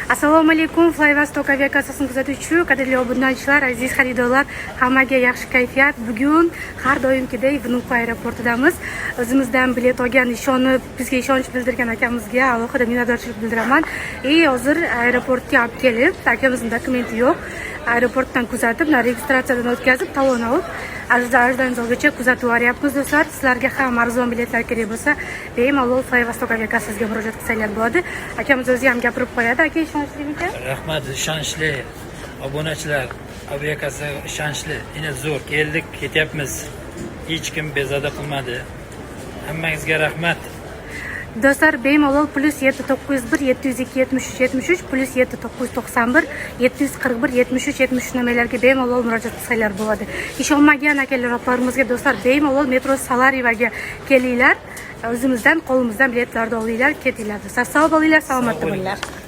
Assalomu alaykum, FlyVostok aviakassasini kuzatuvchi qadrli obunachilar, aziz xaridorlar, hammaga yaxshi kayfiyat. Bugun har doimgidek Vnukovo aeroportidamiz. O'zimizdan bilet olgan, ishonib, bizga ishonch bildirgan akamizga alohida minnatdorchilik bildiraman. И hozir aeroportga olib kelib, akamizning dokumenti yo'q. Aeroportdan kuzatib, registratsiyadan o'tkazib, talon olib, ожидание zalgacha kuzatib yuboryapmiz, do'stlar. Sizlarga ham arzon biletlar kerak bo'lsa, bemalol FlyVostok aviakassasiga murojaat qilsanglar bo'ladi. Akamiz o'zi ham gapirib qo'yadi. Aka, ishonchlimiki? Rahmat, ishonchli obunachilar, aviakassa ishonchli. Ina zo'r keldik, ketyapmiz. Hech kim bezovta qilmadi. Hammangizga rahmat. Do'stlar, bemalol +7 901 702 73 73, +7 991 741 73 73 nomerlarga bemalol murojaat qilsanglar bo'ladi. Ishonmagan akalar, opalarimizga, do'stlar, bemalol metro Salaryevaga kelinglar. O'zimizdan, qo'limizdan biletlarni olinglar, ketinglar, do'stlar. Sog' bo'linglar, salomatda Sog' bo'linglar. Bo'linglar.